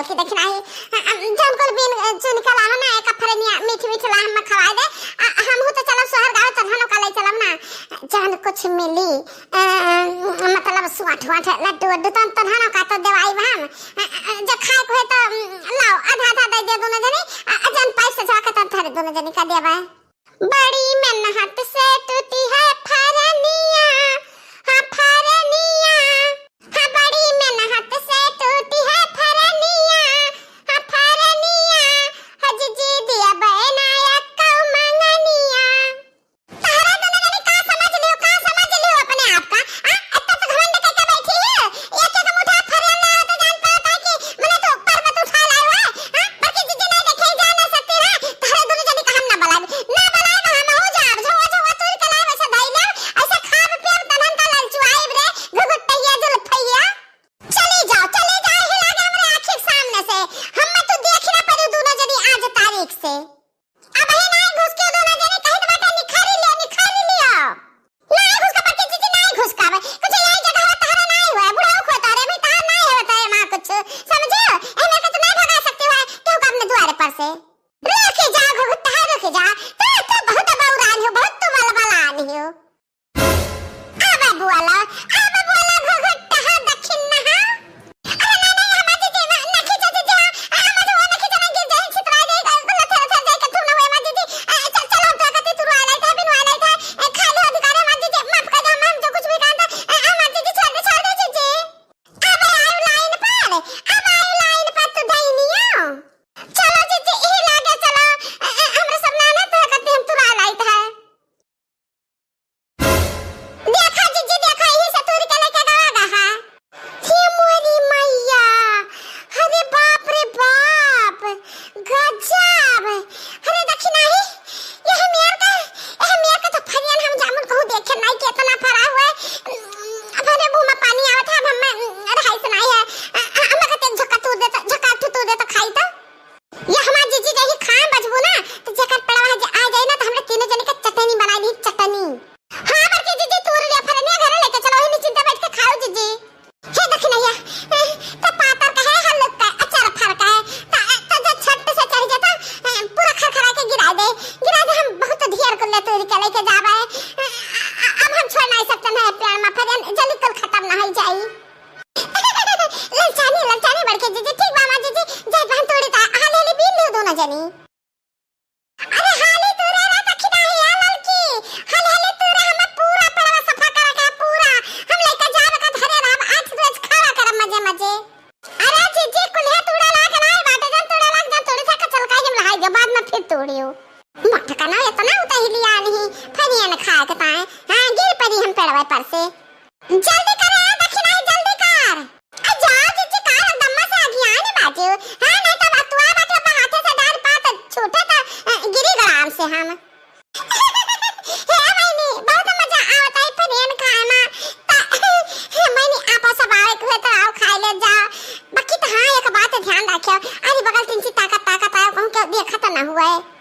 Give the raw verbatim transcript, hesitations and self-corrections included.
कि देखी नाही, अ, अ, जौन कुल बीन, अ, चुन के लावा ना, एक फरनिया मीठ मीठ लाहन में खवाए दे। अ, हमहू तो चलब सोहर गावे, तन्हनो का ले चलब ना। जौन कुछ मिली, अ, मतलब स्वाट वाट, लड्डू वड्डू, तन तन्हनो का तो देवाई हम। अ, अ, जे खाए को है तो, अम, लाओ, आधा आधा दे दे दोनों जनी, अ, अ, जौन पैसे जाके तन थारे दोनों जनी का देवाई। बड़ी मेहनत से टूटी है फरनिया, हाँ फरनिया, हाँ बड़ी मेहनत से टूटी है फरनिया, हाँ फरनिया, हाँ जीजी दिया बहना एक्को मंगनिया। तहरा दोनों जने का समझ लियो, का समझ लियो अपने आप का? आ, इतना तो घमंड करके बैठी है, एक एक मुठा फरिया ले आओ तो जान पाता है कि मने तो पर्वत उठा लाओ है, हाँ? बड़की जीजी नहीं देखे, जा ना सकती है, तहरे दोनों जने का हम ना बुलाए, ना बुलाए, हम हो जाब, झोवा झोवा तोड़ के लाए, वैसे धई ले, ऐसे खाब पियब, तनन का ललचुआइब रे, घुघुटैया जुलफैया। चली जाओ, चली जाओ, हिला के हमरे आँखी के सामने से, हम तो देख ना पड़ी दोनों जने आज तारीख से। अब ही नाई घुसके दोनों जने कहित बाटे निखारी लियो, निखारी लियो। नाई घुसका बड़की जीजी, नाई घुसका बे। कुछ यही जगह हो तहरा नाई हुआ, बुढ़ाऊ खो तारे, अभी तहार नाई हो तारे माँ कुछ। समझो? एमे के तो नाई भगा सकती हुआ, केहू का अपने द्वारे पर से। रुकी जा, घुघुट्टा, रुकी जा। तू तो बहुत बौरान हो, बहुत तू बलबलान हो। अब बोलो, अब बोलो घुघुट्टा, दक्षिण नहा। अरे ना, ना, हमार जीजी, ना, ना खींचो जीजी, हाँ, आ, हमार जो ना खींचो, ना गिर जाए, छितरा जाए, लथर, लथर जाए, कथू ना होए, हमार जीजी, आ, चल, चलो, हम तो कहती, तू रोए लायक है, बिन रोए लायक है, ए, खा लो अधिकार है, हमार जीजी, माफ कर दे, हम, हम जो कुछ भी कहा था, आ, हमार जीजी, छोड़ दे, छोड़ दे, जीजी। अब आयो लाइन पर, अब आयो लाइन पर तू दैनियो। चलो जीजी, ई लागे चलो, आ, आ, हमरे सब नाना तो कहती, हम तू रोए लायक है। देखा जीजी, देखा, यही से तूर के लेके गवा गा है। हे मोरी मैया, अरे बाप रे बाप, गजब। अरे देखी नाही, यह मेर का, यह मेर का तो फरियन हम जामुन कहूँ देखे नाही, केतना फरा हुआ है। अब हमरे मुँह में पानी आवत है, अब हमें रहाई से नाही है। अ, अ, हमें कहते झक्का तू दे तो, झक्का तू दे तो खाई तो। ये हमार जीजी जही खाए बजबू ना, तो जेकर पेड़वा जे आ जाई ना, तो हमरे तीनों जने के चटनी बनाई ली, चटनी। हाँ, बड़की जीजी, तूर लिया फरनिया, घरे लेके चलो, ही निश्चिंता बैठ के खाओ जीजी। हे दखिनैया, ए, तो पातर का है, हल्लुक का, अचार फर का है, तो, तो जो छत से चढ़ जाता, ए, पूरा खरखरा के गिरा दे, गिरा दे, हम बहुत ढेर कर ले तूर के लेके जावे। ए, अब हम छोड़ नहीं सकते ना, पेड़ में फरियन जल्दी कुल खत्म ना हो जाई। ललचानी, ललचानी बड़की जीजी, ठीक बा, हमार जीजी, जात बहन तोड़ी ता, हाली हाली बीन लियो दोनों जनी। अरे हाली तूरे रे दखिनैया ललकी, हाली हाली तूरे, हमें पूरा पेड़वा सफा करे के पूरा, हम लेके जावे का धरे रहब, आज रोज खावा करब मजे मजे। अरे जीजी, कुल्हे तूड़े लाग ना बाटे, जन तूड़े लाग, जन तूड़े था, कचल का हम लहाई दे, बाद में फिर तूड़ियो। मोटका ना इतना उतही लिया नहीं, फरियन खाए के ताए, हाँ, गिर पड़ी हम पेड़वे पर से। जल्दी करे, आ दखिनैया, जल्दी कर। आ जाओ जीजी, का एकदम से आगियान बाजू। हाँ, नहीं तो बतुआ बाटे, अपन हाथे से डाल पात छूटे तो, अ, गिरी गड़ाम से हम। हे बहिनी, बहुत मजा आवत है फरियन खाए में। त, हे बहिनी, आपो सब आवे के हुए तो आओ, खाए ले जाओ। बाकी तो हाँ, एक बात ध्यान रखियो, अरे बगल तीन सी ताकत, ताकत आयो, कहूँ के देखा तो ना हुआ है।